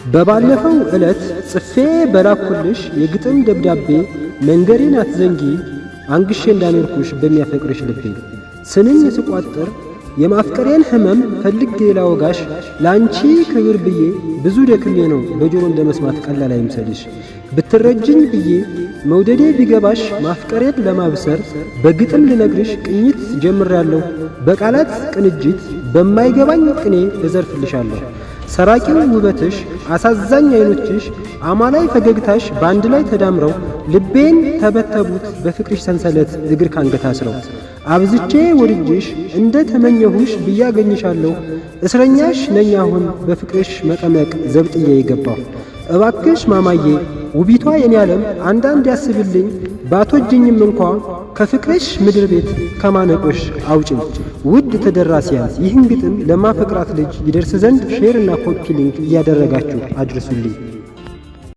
በባለፈው ዕለት ጽፌ በላኩልሽ የግጥም ደብዳቤ መንገዴን አትዘንጊ፣ አንግሼ እንዳኖርኩሽ በሚያፈቅርሽ ልቤ። ስንኝ ስቋጥር የማፍቀሬን ሕመም ፈልጌ ላወጋሽ፣ ለአንቺ ክብር ብዬ ብዙ ደክሜ ነው፣ በጆሮ እንደ መስማት ቀላል አይምሰልሽ። ብትረጅኝ ብዬ መውደዴ ቢገባሽ፣ ማፍቀሬን ለማብሰር በግጥም ልነግርሽ ቅኝት ጀምሬያለሁ። በቃላት ቅንጅት በማይገባኝ ቅኔ እዘርፍልሻለሁ። ሰራቂው ውበትሽ፣ አሳዛኝ አይኖችሽ፣ አማላይ ፈገግታሽ በአንድ ላይ ተዳምረው ልቤን ተበተቡት በፍቅርሽ ሰንሰለት እግር ካንገት አስረው። አብዝቼ ወድጄሽ እንደ ተመኘሁሽ ብዬ አገኝሻለሁ። እስረኛሽ ነኝ አሁን በፍቅርሽ መቀመቅ ዘብጥዬ የገባሁ። እባክሽ ማማዬ፣ ውቢቷ የኔ ዓለም፣ አንዳንድ ያስብልኝ፣ ባትወጂኝም እንኳ ከፍቅርሽ ምድር ቤት ከማነቆሽ አውጭኝ። ውድ ተደራሲያን፣ ይህን ግጥም ለማፈቅራት ልጅ ይደርስ ዘንድ share እና copy link እያደረጋችሁ አድርሱልኝ።